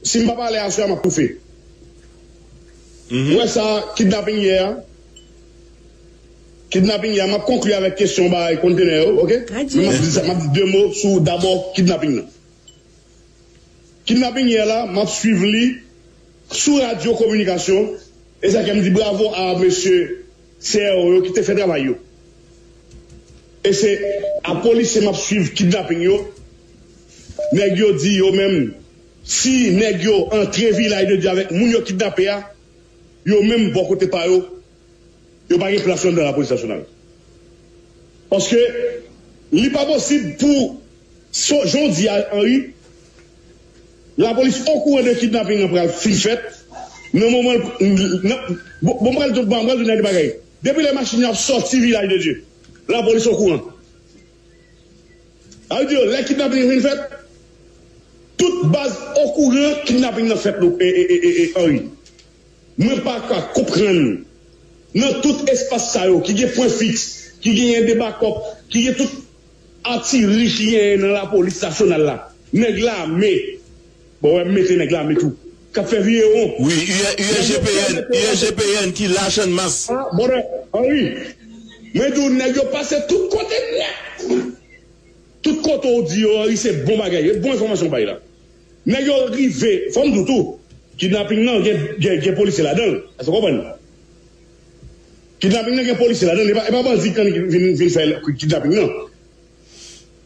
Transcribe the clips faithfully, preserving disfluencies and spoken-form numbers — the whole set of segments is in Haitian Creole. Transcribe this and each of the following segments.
Si m pa pale aswè a, m ap toufe. Ou wè sa, kidnaping yè a? Kidnaping yè a, m ap konkli avèk kesyon bay kontenè yo, oke? Men m ap di sa, m ap di de mo sou dabò kidnaping nan. Kidnaping yè la, m ap swiv li sou radyo kominikasyon, e sa ke m di bravo a mesye C R O yo ki te fè travay yo. E se a polisye m ap swiv kidnaping yo. Nèg yo di yo menm, si nèg yo antre Vilaj de Dye avèk moun yo kidnape a, yo menm bò kote pa yo, yo pa gen plas yo anndan lapolis nasyonal. Paske li pa posib pou, so, jan w di a, Henri, lapolis okouran de kidnaping nan pral fin fèt, nan moman, nan, bon, bon, m pral di, bon, m pral di w de bagay. Depi lè machin yo ap sòti Vilaj de Dye, lapolis okouran. Sa vle di, lè kidnaping fin fèt, tout baz okouran kidnaping nan fèt, e, e, e, e, e, Henri. Mwen pa ka konprann, nan tout espas sa yo, ki gen pwen fiks, ki genyen de bakòp, ki gen tout atiri ki genyen nan lapolis nasyonal la, nèg lame, bon, wè, m mete nèg lame tou, k ap fè vire won. Wi, U R G P N, U R G P N ki lach annmas. Ah, bon, Henri, mwen di w, nèg yo pase tout kote nèt. Tout kote w di yo, Henri, se bon bagay. E bon enfòmasyon w bay la. Nèg yo rive, fò m di w tou, kidnaping nan gen, gen, gen polisye ladan l. Èske w konprann? Kidnaping nan gen polisye ladan l. E pa, e pa bandi k vin, vin fè kidnaping nan.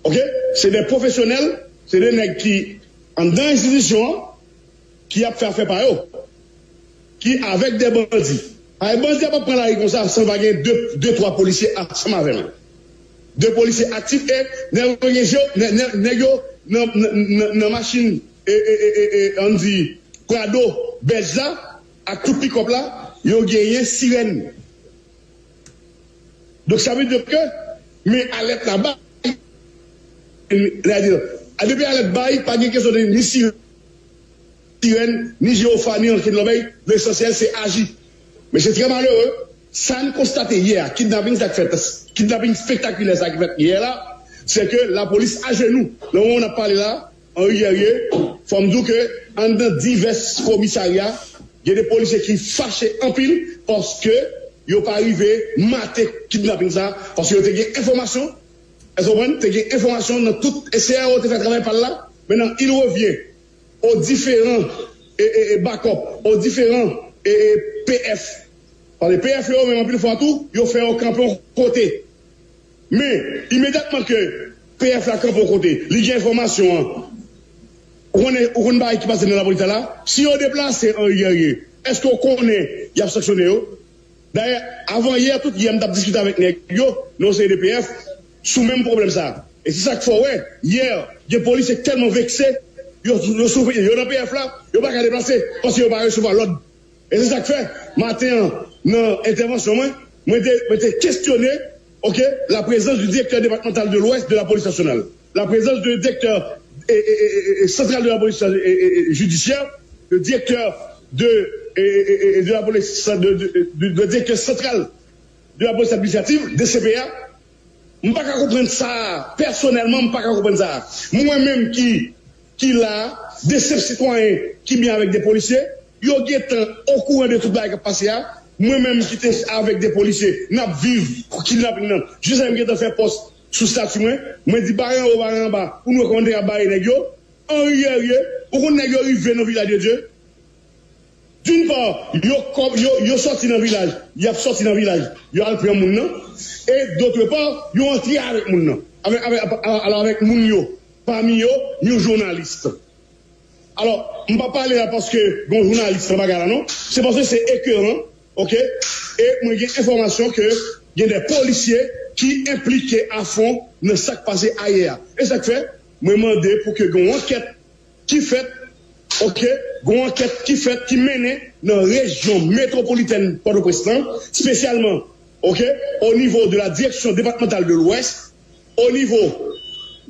Oke? Se de pwofesyonèl, se de nèg ki anndan enstitisyon an, ki ap fè afè pa yo, ki avèk de bandi. Ay, bandi a p ap pran lari konsa san pa gen de, de, twa polisye ansanm avè l. De polisye aktif e nèg yo gen je, nè- nè- nèg yo nan, nan, nan, nan machin, e, e, e, e, e, ann di, Prado bèj la, ak tout pikòp la, yo genyen sirèn. Donk, sa vle di ke, men alèt la bay, sètadi, depi alèt bay, pa gen kesyon de ni sirèn, ni jewofa, ni ankenn lòbèy, lesansyèl se aji. Men se trè malere, sa n konstate yè a, kidnaping sa k fèt, kidnaping espektakilè sa ki fèt yè la, se ke lapolis ajenou. Nan moman n ap pale la, Henri Guerrier, fò m di w ke anndan divès komisarya, gen de polisye ki fache anpil paske yo pa rive mate kidnaping sa, paske yo te gen enfòmasyon, èske w konprann? Te gen enfòmasyon nan tout, e C R O te fè travay pa l la, men nan il revyen o diferan, e, e, e, bakòp, o diferan, e, e, P F. Paske P F yo menm anpil fwa tou, yo fè yo kanpe yon kote. Men, imedyatman ke P F la kanpe yon kote, li gen enfòmasyon an, ou konnen, ou konn bagay ki pase nan lapolis la, si yo deplase Henri Guerrier, èske w konnen y ap sanksyone yo? Dayè, avan yè, tout yè, m t ap diskite avèk nèg yo, nan yon seri de P F, sou menm pwoblèm sa. E se sa k fè w wè, yè, gen polisye k tèlman vekse, yo, yo sou, yo nan P F la, yo pa ka deplase, paske yo pa resevwa lòd. E se sa k fè, maten an, nan entèvansyon mwen, mwen te, mwen te kestyone, oke, la présence du directeur départemental de l'Ouest de la police nationale, la présence du directeur, e, e, e, e, e, central de la police, e, e, e, judiciaire, le directeur de, e, e, e, e, de la police, de, de, de, de directeur central de la police administrative, D C P A, M pa ka konprann sa, pèsonèlman, m pa ka konprann sa. Mwen menm ki, ki la, de senp sitwayen ki byen avèk de polisye, yo gentan okouran de tout bagay k ap pase a. Mwen menm ki te avèk de polisye, n ap viv kidnaping nan. Jiskaske m gentan fè pòs sou estati mwen, mwen di bare anwo, bare anba, pou nou wè kòman n te ka bare nèg yo. Henri Guerrier, ou konn nèg yo rive nan Vilaj de Dye? D'une part, yo, kò- yo, yo sòti nan vilaj, y ap sòti nan vilaj, yo al pran moun nan, e d'autre part, yo antre avèk moun nan, avèk, avèk, alò, avèk moun yo, pami yo, yon jounalis. Alò, m pa pale la paske gon jounalis nan bagay la, non. Se paske se ekeran, oke? E mwen gen enfòmasyon ke gen de polisye ki enplike a fon nan sa k pase ayè a. E sa k fè, mwen mande pou ke gen yon ankèt ki fèt, oke, gen yon ankèt ki fèt, ki mennen nan rejyon metwopolitèn Pòtoprens lan, espesyalman, oke, au niveau de la direction départementale de l'Ouest, au niveau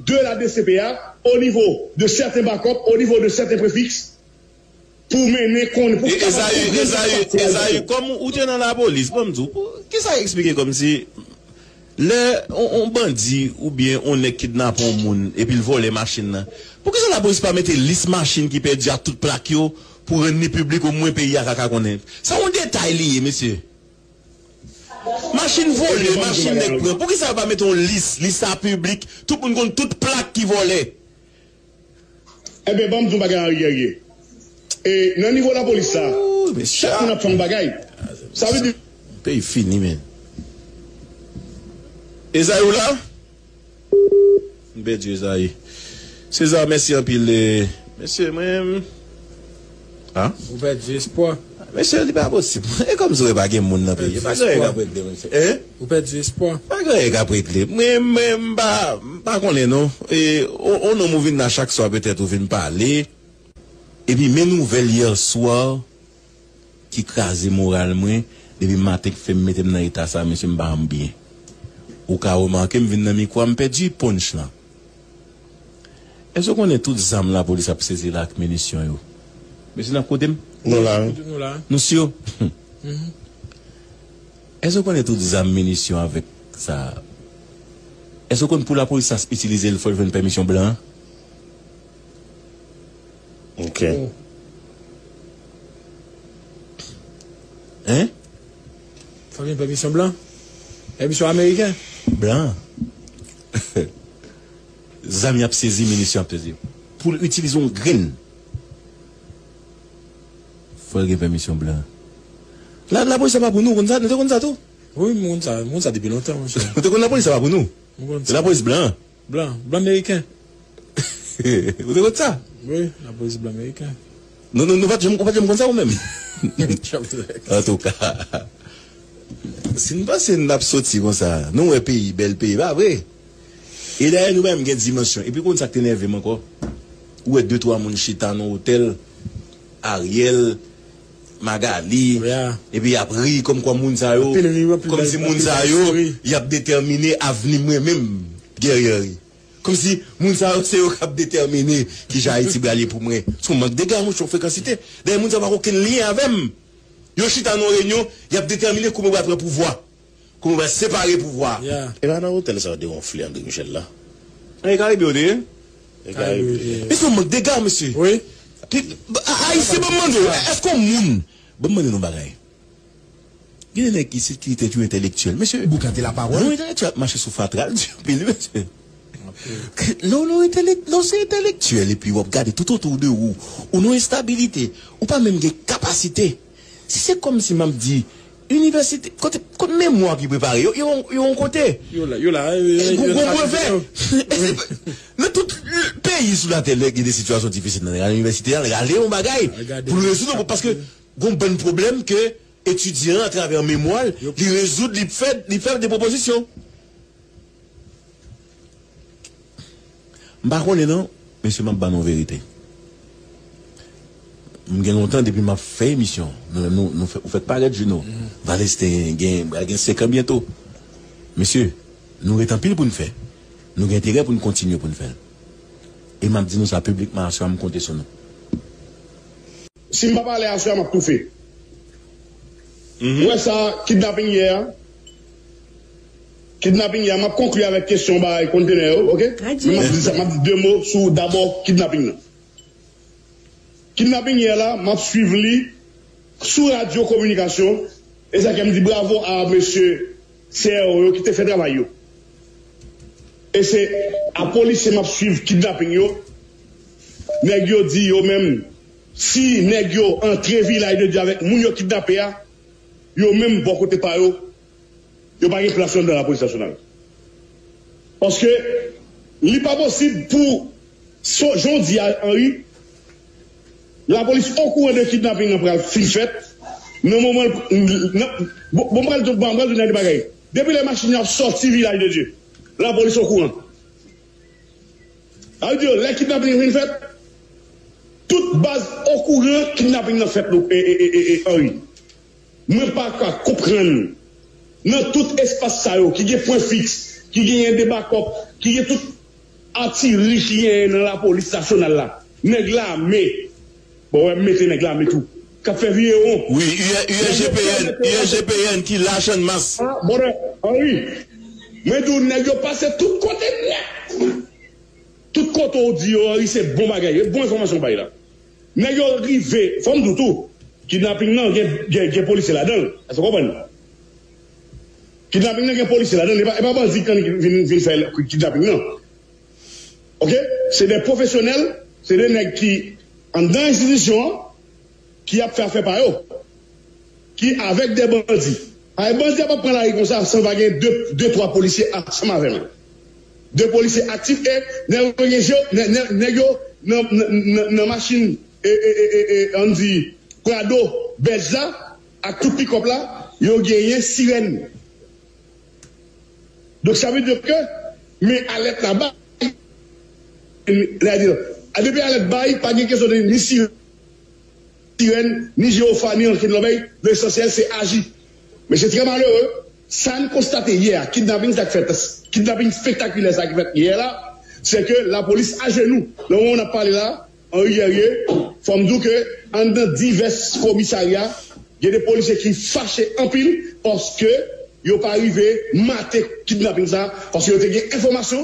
de la D C P A, au niveau de certains bakòp, au niveau de certains préfixes, pou mennen konn, pou kapab konprann sa k pase a. Ezayi, Ezayi, kòm ou te nan lapolis, ban m di w, pou- kisa k eksplike kòmsi Lè yon, yon bandi oubyen yon nèg kidnape yon moun epi l vòlè machin nan, poukisa lapolis pa mete lis machin ki pèdi ak tout plak yo pou rann li piblik, omwen peyi a ka, ka konnen? Se yon detay li ye, mesye. Machin vòlè, machin nèg pran. Poukisa yo pa mete yon lis, lis sa piblik, tout moun konn tout plak ki vòlè? Ebyen, ban m di w bagay Henri Guerrier. E nan nivo lapolis la, chak moun ap fè yon bagay. Sa vle di. Peyi fini, men. Ezayi, ou la? M pèdi Ezayi. Seza, mèsi anpil. E, mesye, mwen menm. Ha? Ou pèdi espwa. Mesye, li pa posib. E kòmsi w wè pa gen moun nan peyi. Pa gen anyen k ap regle, mesye. Hein? Ou pèdi espwa. Pa gen anyen k ap regle. Mwen, mwen, m pa, m pa konnen, non. E, o, o non, m vin la chak swa, petèt ou vin pale. Epi, men nouvèl yè swa ki kraze moral mwen, depi maten ki fè m mete m nan eta sa, mesye, m pa janm byen. Ou ka remake, m vin nan mikwo a, m pèdi punch lan. Èske w konnen tout zam lapolis ap sezi la ak minisyon yo? Mesye, n ap koute m? Nou la, wi. Nou la. Nou si yo? Mhm. Èske w konnen tout zam, minisyon avèk sa? Èske w konn pou lapolis sa itilize l, fò l jwenn pèmisyon blan an? Ok. Oh. Hein? Fò gen pèmisyon blan? Pèmisyon ameriken? Blan. Zam y ap sezi, minisyon ap sezi. Pou l itilize yon grenn, fò l gen pèmisyon blan. La, lapolis sa pa pou nou, konn sa? Nou te konn sa tou? Wi, m konn sa, m konn sa depi lontan, monchè. Nou te konn lapolis sa pa pou nou. M konn sa. Lapolis blan. Blan, blan meriken. Ou te konn sa? Wi, lapolis blan meriken. Nou, nou, nou pa t janm, ou pa t janm konn sa ou menm? Antouka, si n panse n ap soti konsa, nou wè peyi, bèl peyi, pa vre? E dayè, nou pa menm gen dimansyon. Epi, konn sa k te nève m ankò? Ou wè de, twa moun chita nan otèl, Ariel, Magali, epi y ap ri kòmkwa moun sa yo, kòmsi moun sa yo, y ap detèmine avni mwen menm, Guerrier. Kòmsi moun sa yo, se yo k ap detèmine kijan Ayiti pral ye pou mwen. Se yon mank dega, monchè, yon frekansite. Dayè, moun sa yo pa gen okenn lyen avè m. Yo chita nan yon reyinyon, y ap detèmine kouman yo pral pran pouvwa. Kouman yo pral separe pouvwa a. E pa nan otèl sa yo te wonfle André Michel la? E Karibe yo te ye? E Karibe yo te ye. Men se yon mank dega, mesye. Wi. Ayisyen, ban m mande w, èske yon moun, ban m mande nou yon bagay. Gen de nèg isit ki te yon entèlektyèl, mesye. Boukan te lapawòl. Yon entèlektyèl ap mache sou fatra, l di anpil, mesye. Lè w, lè w entèlek-, lè w se entèlektyèl epi w ap gade tout otou de ou, ou nan enstabilite, ou pa menm gen kapasite. Si se kòmsi m ap di, inivèsite, kote, kote memwa ki prepare, yo, yo, yo yon kote. Yo la, yo la, yo, yo, yo gon brevè. Nan tout peyi sou latè, lè gen de sitiyasyon difisil nan inivèsite a, rale yon bagay pou l rezoud, paske gon bann pwoblèm ke etidyan an, atravè memwa l, li rezoud, li fè, li fè de pwopozisyon. M pa konnen non, mesye, m ap ba nou verite. M gen lontan depi m ap fè emisyon. Nou, nou, nou fè, ou fèk parèt, Juno. Valestin gen, pral gen senk an byento. Mesye, nou ret anpil pou n fè. Nou gen enterè pou n kontinye pou n fè l. E m ap di nou sa piblikman aswè a, m konte sou nou. Si m pa pale aswè a, m ap toufe. Ou wè sa, kidnaping yè a? Kidnaping yè a, m ap konkli avèk kesyon bay kontenè yo, oke? Men m ap di sa, m ap di de mo sou dabò kidnaping nan. Kidnaping yè la, m ap swiv li sou radyo kominikasyon, e sa fè m di bravo a mesye C R O yo ki te fè travay yo. E se a polisye m ap swiv kidnaping yo. Nèg yo di yo menm, si nèg yo antre Vilaj de Dye avèk moun yo kidnape a, yo menm bò kote pa yo, yo pa gen plas yo anndan lapolis nasyonal. Paske li pa posib pou, so, jan w di a, Henri, lapolis okouran de kidnaping nan pral fin fèt. Nan moman l, nan, bon, bon, m pral di, bon, m pral di w de bagay. Depi lè machin yo ap sòti Vilaj de Dye, lapolis okouran. Sa vle di, lè kidnaping nan fin fèt, tout baz okouran kidnaping nan fèt, e, e, e, e, e, Henri. Mwen pa ka konprann, nan tout espas sa yo ki gen pwen fiks, ki genyen de bakòp, ki gen tout atiri ki genyen nan lapolis nasyonal la, nèg lame, bon, wè, m mete nèg lame tou, k ap fè vire won. Wi, U R G P N, U R G P N ki lach annmas. Ah, bon, Henri. Mwen di w, nèg yo pase tout kote nèt. Tout kote w di yo, Henry, se bon bagay. E bon enfòmasyon w bay la. Nèg yo rive, fò m di w tou, kidnaping nan gen, gen, gen polisye ladan l. Èske w konprann? Kidnaping nan gen polisye ladan l. E pa, e pa bandi k vin, vin, vin fè kidnaping nan. Oke? Se de pwofesyonèl, se de nèg ki anndan enstitisyon an, ki ap fè afè pa yo, ki avèk de bandi. Ay, bandi ap pran lari konsa san pa gen de, de, twa polisye ansanm avè l. De polisye aktif e nèg yo gen je, nè- nè- nèg yo nan, nan, nan, nan machin, e, e, e, e, e, ann di, Prado bèj la, ak tout pikòp la, yo genyen sirèn. Donk, sa vle di ke, men alèt la bay, lè a di, a depi alèt bay, pa gen kesyon de ni sirèn, ni jewofa, ni ankenn lòbèy, lesansyèl se aji. Men se trè malere, sa n konstate yè a, kidnaping sa k fèt, kidnaping spektakilè sa ki fèt yè la, se ke lapolis ajenou. Nan moman n ap pale la, Henri Guerrier, fò m di w ke anndan divès komisarya, gen de polisye ki fache anpil paske yo pa rive mate kidnaping sa, paske yo te gen enfòmasyon,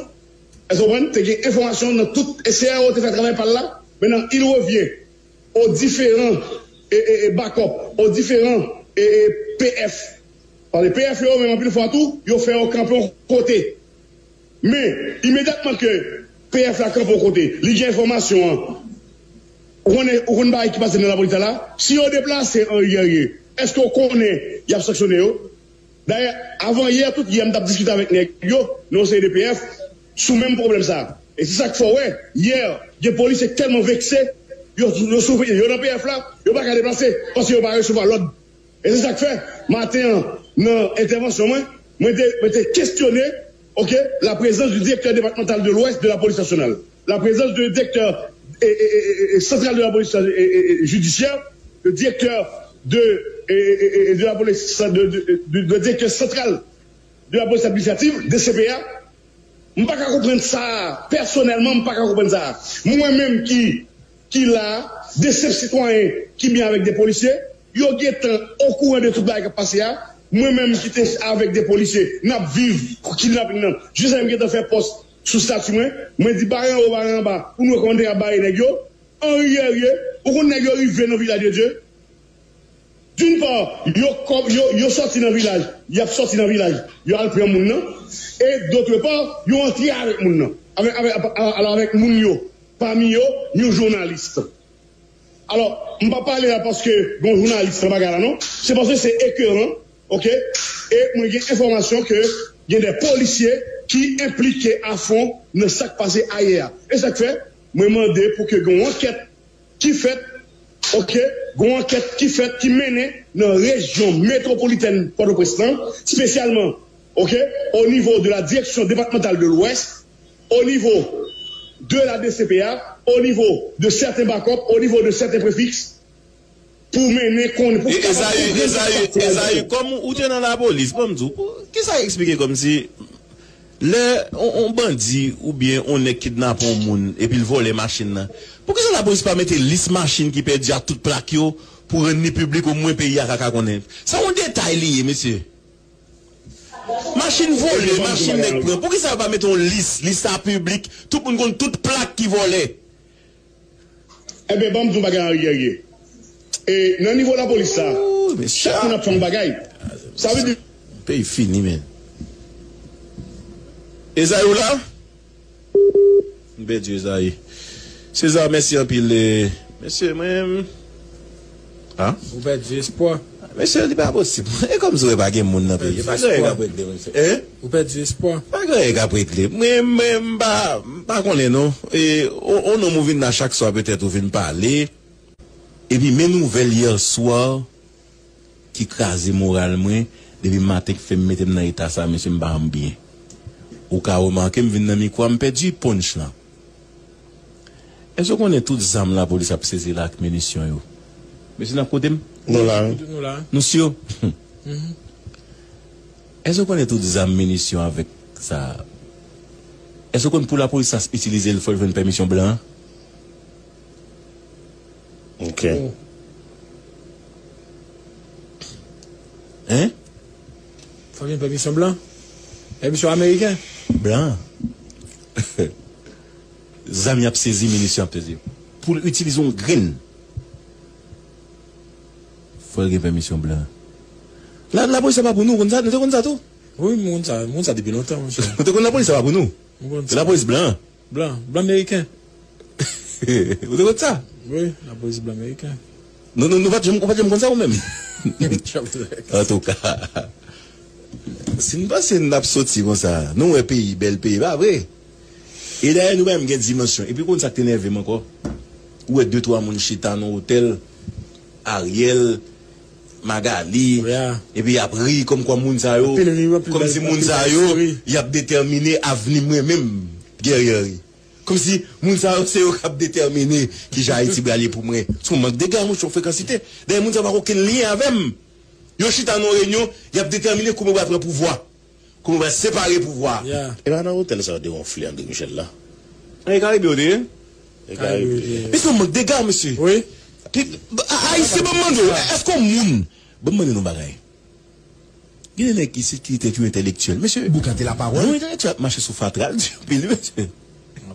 èske w konprann? Te gen enfòmasyon nan tout, e C R O te fè travay pa l la, men nan il revyen o diferan, e, e, e, bakòp, o diferan, e, e, P F. Paske P F yo menm anpil fwa tou, yo fè yo kanpe yon kote. Men, imedyatman ke P F la kanpe yon kote, li gen enfòmasyon an. Ou konnen, ou konn bagay ki pase nan lapolis la? Si yo deplase Henri Guerrier, èske w konnen y ap sanksyone yo? Dayè, avan yè, tout yè, m t ap diskite avèk nèg yo, nan yon seri de P F, sou menm pwoblèm sa. E se sa k fè w wè, yè, gen polisye k tèlman vekse, yo, yo sou, yo nan P F la, yo pa ka deplase, paske yo pa resevwa lòd. E se sa k fè, maten an, nan entèvansyon mwen, mwen te, mwen te kesyone, oke, la prezans di direktè depatmantal de lwès de la polis nasyonal, la prezans de direktè, e, e, e, e, e, santral de la polis, e, e, e, jidisyè, le direktè de, e, e, e, e, de la polis, de, de, de, de direktè santral de la polis administrative, D C P A, M pa ka konprann sa a. Pèsonèlman, m pa ka konprann sa a. Mwen menm ki, ki la a, de senp sitwayen ki byen avèk de polisye, yo gentan okouran de tout bagay k ap pase a. Mwen menm ki te avèk de polisye, n ap viv kidnaping nan. Jis lè m gentan fè pòs sou stati mwen, mwen di bare anwo, bare anba, pou nou wè kòman n te ka bare nèg yo. Henri Guerrier, ou konn nèg yo rive nan Vilaj de Dye? D'une part, yo, kòm yo, yo sòti nan vilaj, y ap sòti nan vilaj, yo al pran moun nan, e d'autre part, yo antre avèk moun nan, avèk, avèk, alò, avèk moun yo, pami yo, yon jounalis. Alò, m pa pale la paske gon jounalis nan bagay la, non. Se paske se ekeran, oke? E mwen gen enfòmasyon ke gen de polisye ki enplike a fon nan sa k pase ayè a. E sa k fè, mwen mande pou ke gen yon ankèt ki fèt, oke, gen yon ankèt ki fèt, ki mennen nan rejyon metwopolitèn Pòtoprens lan, espesyalman, oke, o nivo de la Direction Départementale de l'Ouest, o nivo de la D C P A, o nivo de sèten bakòp, o nivo de sèten prefiks, pou mennen konnen, pou kapab Ezayi, konprann sa k Ezayi, pase a. Ezayi, kòm ou te nan lapolis, ban m di w, pou, kisa eksplike kòmsi lè on, on bandi oubyen on nèg kidnape on moun epi l vòlè machin nan, poukisa lapolis pa mete lis machin ki pèdi ak tout plak yo pou rann li piblik, omwen peyi a ka, ka konnen? Sa yon detay li ye, mesye. Machin vòlè, machin nèg pran. Poukisa yo pa mete yon lis, lis sa piblik, tout moun konn tout plak ki vòlè? Enben, ban m di w bagay Henri Guerrier. E nan nivo lapolis la, chak moun ap fè yon bagay. Sa vle di. Peyi fini, men. Ezayi, ou la? M pèdi Ezayi. Seza, mèsi anpil. E, mesye, mwen menm. Ah? Ou pèdi espwa. Mesye, li pa posib. E kòmsi wè pa gen moun nan peyi. Fè gen ka regle, mesye. Hein? Ou pèdi espwa. Pa gen ka regle. Mwen, mwen, m pa, m pa konnen non. E, on, on nonm ou vin la chak swa, petèt ou vin pale. Epi men nouvèl yè swa ki kraze moral mwen, depi maten k fè m mete m nan eta sa, mesye, m pa janm byen. Ou ka remake m vin nan mikwo a, m pèdi punch lan. Èske w konnen tout zam lapolis ap sezi la ak minisyon yo? Mesye, n ap koute m? Nou la, wi. Nou la. Nou si? Èske w konnen tout zam, minisyon avèk sa? Èske w konn pou lapolis sa itilize l, fò l jwenn pèmisyon blan an? Ok. Oh. Hein? Fò l jwenn pèmisyon blan? E misyon ameriken? Blan. Zam y ap sezi, minisyon ap sezi. Pou l itilize yon grenn. Fò l gen pèmisyon blan. La, lapolis sa pa pou nou, konn sa, nou te konn sa tou. Wi, m konn sa, m konn sa depi lontan, monchè. Nou te konn lapolis sa pa pou nou. M konn sa. Se lapolis blan. Blan, blan meriken. Ou te konn sa? Wi, lapolis blan meriken. Nou, nou, nou pa t janm, ou pa t janm konn sa ou menm? Antouka, si n panse n ap soti konsa, nou wè peyi, bèl peyi, pa vre? E dayè, nou pa menm gen dimansyon. Epi, ou konn sa k te nève m ankò? Ou wè de, twa moun chita nan otèl, Ariel, Magali, epi y ap ri kòmkwa moun sa yo, kòmsi moun sa yo, y ap detèmine avni mwen menm, Guerrier. Kòmsi moun sa yo se yo k ap detèmine kijan Ayiti pral ye pou mwen. Se yon mank de gay, monchè, yon frekansite. Dayè, moun sa yo pa gen okenn lyen avè m. Yo chita nan yon reyinyon, y ap detèmine kouman yo pral pran pouvwa, kouman yo pral separe pouvwa. E pa nan otèl sa yo te wonfle André Michel la? E Karibe yo te ye? E Karibe yo te ye. Men se yon mank de gay, mesye. Wi. Ayisyen, ban m mande w, èske yon moun, ban m mande nou yon bagay. Gen de nèg ki se ki tèt yo entèlektyèl, mesye. Boukante lapawòl. Yon entèlektyèl ap mache sou fatra, l di anpil, mesye.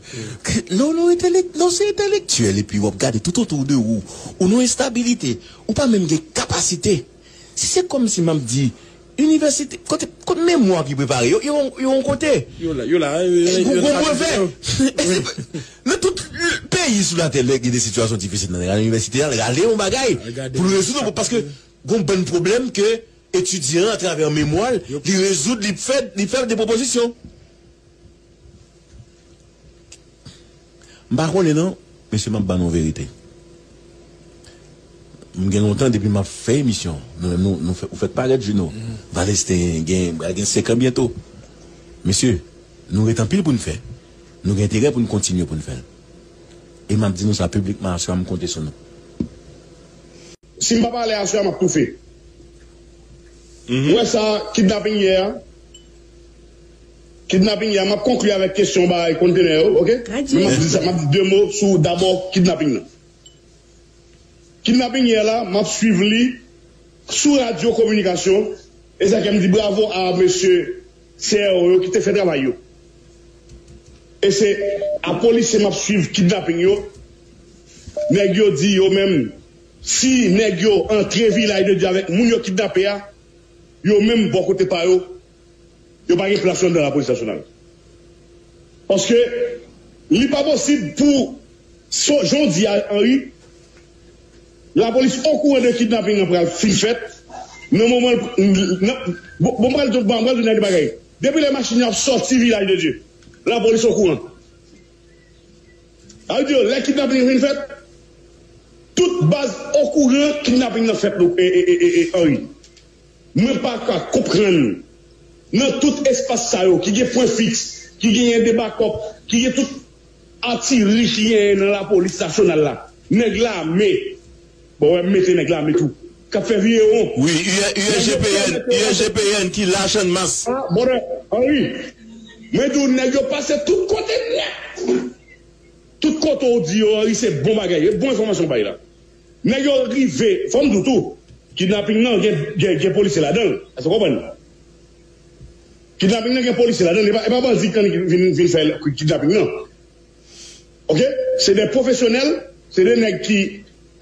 Lè w, lè w entèlek-, lè w se entèlektyèl epi w ap gade tout otou de ou, ou nan enstabilite, ou pa menm gen kapasite. Si se kòmsi m ap di, inivèsite, kote, kote memwa ki prepare, yo, yo, yo yon kote. Yo la, yo la, yo la, yo la. Gwo, gwo brevè. Nan tout peyi sou latè, lè gen de sitiyasyon difisil nan inivèsite a, rale yon bagay pou l rezoud, paske gon bann pwoblèm ke etidyan an, atravè memwa l, li rezoud, li fè, li fè de pwopozisyon. M pa konnen non, mesye, m ap ba nou verite. M gen lontan depi m ap fè emisyon. Nou menm, nou, nou fè, ou fèk parèt, Juno. Valestin gen, pral gen senk an byento. Mesye, nou ret anpil pou n fè. Nou gen enterè pou n kontinye pou n fè l. E m ap di nou sa piblikman aswè a, m konte sou nou. Si m pa pale aswè a, m ap toufe. Ou wè sa, kidnaping yè a? Kidnaping yè a, m ap konkli avèk kesyon bay kontenè yo, oke? Men m ap di sa, m ap di de mo sou dabò kidnaping nan. Kidnaping yè la, m ap swiv li sou radyo kominikasyon, e sa fè m di bravo a mesye C R O yo ki te fè travay yo. E se a polisye m ap swiv kidnaping yo. Nèg yo di yo menm, si nèg yo antre Vilaj de Dye avèk moun yo kidnape a, yo menm bò kote pa yo, yo pa gen plas yo anndan lapolis nasyonal. Paske li pa posib pou, so, jan w di a, Henry, lapolis okouran de kidnaping nan pral fin fèt, nan moman, nan, bon, bon, m pral di, bon, m pral di w de bagay. Depi lè machin yo ap sòti Vilaj de Dye, lapolis okouran. Sa vle di, lè kidnaping fin fèt, tout baz okouran kidnaping nan fèt, e, e, e, e, e, Henry. Mwen pa ka konprann, nan tout espas sa yo, ki gen pwen fiks, ki genyen de bakòp, ki gen tout atiri ki genyen nan lapolis nasyonal la, nèg lame, bon, wè, m mete nèg lame tou, k ap fè vire won. Wi, U R G P N, U R G P N ki lach annmas. Ah, bon, Henry, mwen di w, nèg yo pase tout kote nèt. Tout kote w di yo, Henry, se bon bagay, e bon enfòmasyon w bay la. Nèg yo rive, fò m di w tou, kidnaping nan gen, gen, gen polisye ladan l. Èske w konprann? Kidnaping nan gen polisye ladan l, e pa, e pa bandi k vin, vin fè kidnaping nan. Oke? Se de pwofesyonèl, se de nèg ki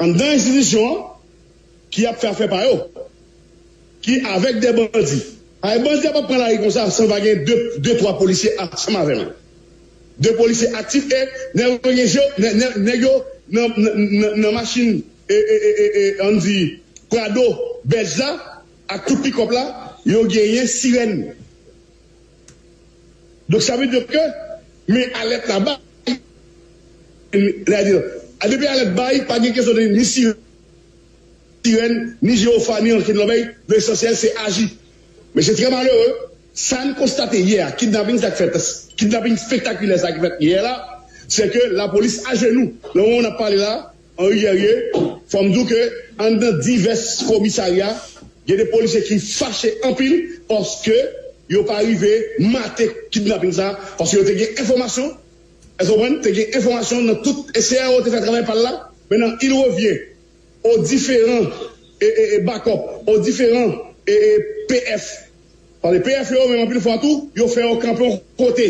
anndan enstitisyon an, ki ap fè afè pa yo, ki avèk de bandi. Ay, bandi a p ap pran lari konsa san pa gen de, de, twa polisye ansanm avè l. De polisye aktif e nèg yo gen je, nè-, nè-, nèg yo nan, nan, nan, nan machin, e, e, e, e, e, ann di, Prado, bèj la, ak tout pikòp la, yo genyen sirèn. Donk, sa vle di ke, men alèt la bay, lè a di, a depi alèt bay, pa gen kesyon de ni sirèn, ni jewofa, ni ankenn lòbèy, lesansyèl se aji. Men se trè malere, sa n konstate yè a, kidnaping sa k fèt, kidnaping spektakilè sa ki fèt yè la, se ke lapolis ajenou. Nan moman n ap pale la, Henry Guerrier, fò m di w ke anndan divès komisarya, gen de polisye ki fache anpil paske yo pa rive mate kidnaping sa, paske yo te gen enfòmasyon, èske w konprann? Te gen enfòmasyon nan tout, e C R O te fè travay pa l la, men nan il revyen o diferan, e, e, e, bakòp, o diferan, e, e, P F, Paske P F yo menm anpil fwa tou, yo fè yo kanpe yon kote.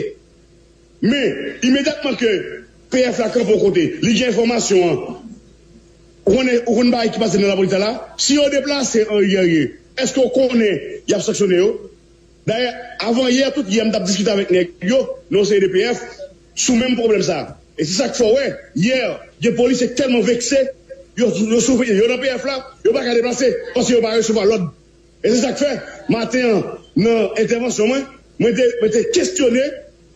Men, imedyatman ke P F la kanpe yon kote, li gen enfòmasyon an, ou konnen, ou konn bagay ki pase nan lapolis la, si yo deplase Henri Guerrier, èske w konnen y ap sanksyone yo? Dayè, avan yè, tout yè, m t ap diskite avèk nèg yo, nan yon seri de P F, sou menm pwoblèm sa a. E se sa k fè w wè, yè, gen polisye k tèlman vekse, yo, yo sou, yo nan P F la, yo pa ka deplase, paske yo pa resevwa lòd. E se sa k fè, maten an, nan entèvansyon mwen, mwen te, mwen te kestyone,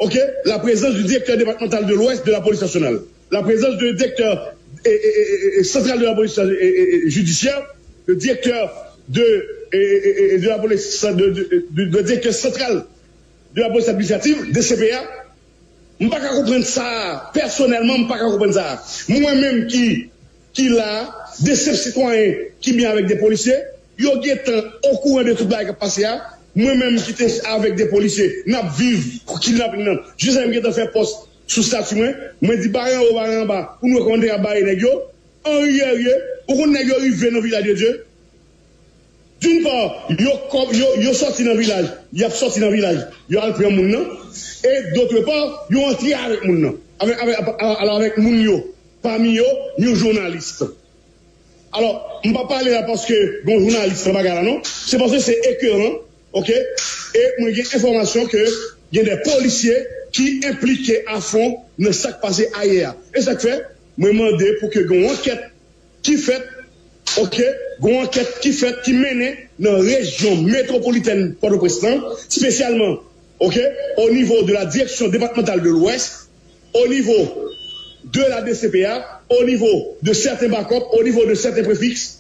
ok, la présence du directeur départemental de l'Ouest de la police nationale, la présence du directeur, e, e, e, e, e, central de la police, e, e, e, judiciaire, le directeur de, e, e, e, e, de la police, de, de, de, de directeur central de la police administrative, D C P A. M pa ka konprann sa a. Pèsonèlman, m pa ka konprann sa a. Mwen menm ki, ki la a, de senp sitwayen ki byen avèk de polisye, yo gentan okouran de tout bagay k ap pase a. Mwen menm ki te avèk de polisye, n ap viv kidnaping nan. Jiska m gentan fè pòs sou stati mwen, mwen di bare anwo, bare anba, pou nou wè kòman n te ka bare nèg yo. Henri Guerrier, ou konn nèg yo rive nan Vilaj de Dye? D'une part, yo, kò- yo, yo sòti nan vilaj, y ap sòti nan vilaj, yo al pran moun nan, e d'autre part, yo antre avèk moun nan, avèk, avèk, alò, avèk moun yo, pami yo, yon jounalis. Alò, m pa pale la paske gon jounalis nan bagay la, non. Se paske se ekeran, ok? E mwen gen enfòmasyon ke gen de polisye ki enplike a fon nan sa k pase ayè a. E sa k fè, mwen mande pou ke gen yon ankèt ki fèt, ok, gen yon ankèt ki fèt, ki mennen nan rejyon metwopolitèn Pòtoprens lan, espesyalman, ok, au niveau de la direction départementale de l'Ouest, au niveau de la D C P A, au niveau de certains backups, au niveau de certains préfixes,